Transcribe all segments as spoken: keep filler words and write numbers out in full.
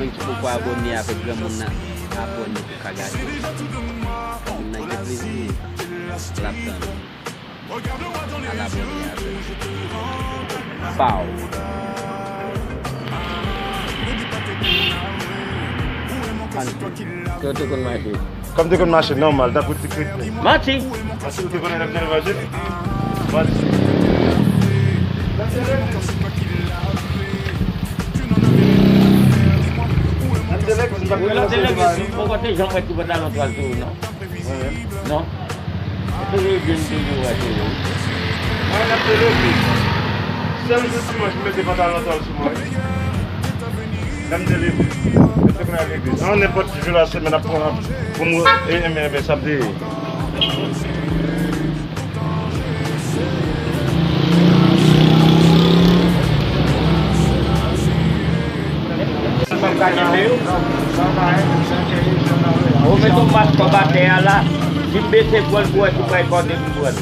Si w poko abòne avèk granmoun nan, abòne pou w ka gade. Moun nan gen plezi l ap tann. Al abòne avè l. Pow. Ann. Kè w te konn mache? Kòm te konn mache nòmal, tankou ti kretyen. Manti! Manti, ou te konnen lè m te leve jodi? Manti. Ou te leve, ou pa te leve, ou poko te janm wè ti pantalon twal sou ou, non? Mwen menm? Non. Ou te leve, m te vin wè sou ou. Mwen, lè m te leve, sèl jou dimanch, m mete pantalon twal sou mwen. Lè m te leve, m te konn leve. An nenpòt jou lasemèn ap pran pou m e, e, e, e, sa m te ye. Ou met yon mas kòb atè a la, si m bese pran l pou wè si m pral kòde pou pran l.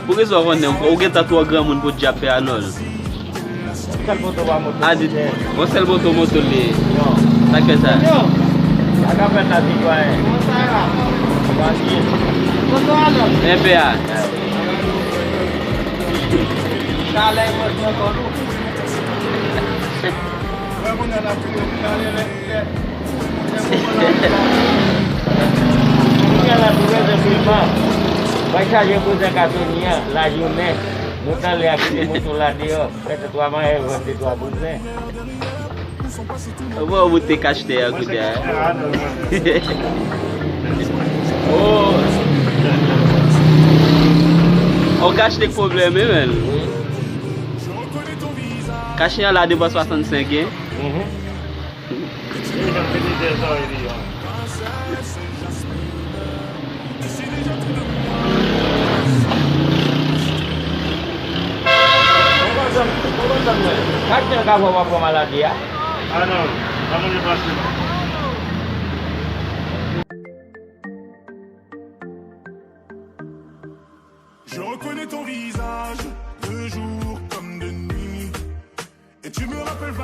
Poukisa w konn, ou gentan twò granmoun pou dyab fè anòl? Sèl moto pa moto. A di, yon sèl moto, moto li ye. Sa k fè sa? Sa k ap fèt la, sitwayen? Tranquille. Enpe a. Chalè mwen pran kò nou. Kounye a la, nou bezwen filman. Mwen chaje bouzen katoni an, lajounen. Nou t anlè a kite moto la deyò. Mete twa manyè, vante twa bouzen. Bon, ou te kachtè a kounye a. Oh. Ou kachtè k pwoblèm, wi, men. Kachtè a la devan swasannsenk, hein? Mhm. Chak jan ka fè w ap pran maladi a. Ah non, pa manje pase non. Je reconnais ton visage, de jour comme de nuit. Et tu me rappelles